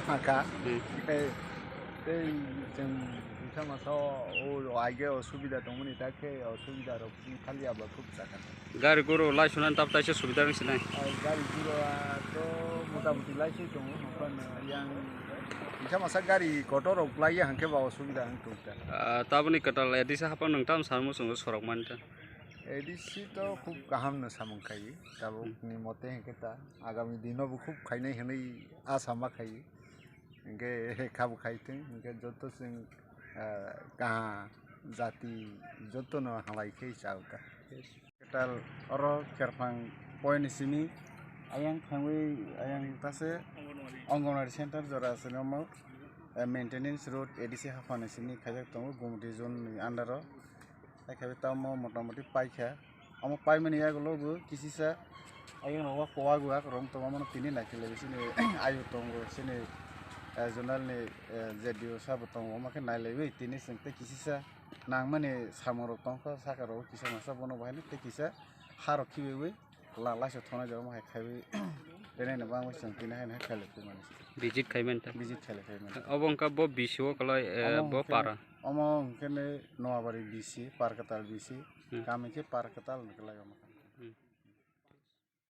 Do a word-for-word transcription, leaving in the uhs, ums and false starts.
Thangkha. Hmm. Tei, tei chwng wngkha masa o, o aige osubida tongmani, ta khe osubida rok wngkha liya ba khub chakha. Gari guru lai sunani tab taisa subida wng sinai. Ai, gari guru a to mota moti lai se tongo, nokha no yang wngkha masa gari kotor rok lai ya hwnkhe ba osubida wng tongkha. Ah, taboni kwtal A D C haphang nwng tam sanmo chwng sorok mani ta. A D C to khub kaham no samung khai, tabuk ni mote hwnkhe ta agami dino bo khub khainai hwnwi asa ma khai. Hwnkhe kha bo khai thung, hwnkhe joto chwng, ah, kaha jati jotono halai khe chao ta. Kwtal oro Kherphang point ni simi ayang thangwi ayang tase Anganwadi center jora sini omo, eh, maintenance road A D C haphang ni simi khaijak tongo Gumti zone ni under o. Hai khe tamo motamoti paikha. Omo paimani yagulo bo kisisa ayang rogo kowa gua rong tongo, mano tini naikhe lai sini ayu tongo sini, eh, zonal ni, eh, Z D O sabo tongo, omo khe nailaiwi tini chwng tei kisisa nangmani samung rok tongkha saka rogo kisa masa bono bahai tei kisa ha rok khibiwi la laisok thongnai jora omo hai khaiwi rene no bangwi chwng tini hai no hai khailai phaimani. Visit khaimani ta. Visit khailai phaimani. Obo wngkha bo B C O kwlai, eh, omo bo hwnkhe para. Omo hwnkhe Noabari B C, Parkatal B C, hmm, kami khe Parkatal hwnwi kwlai omo.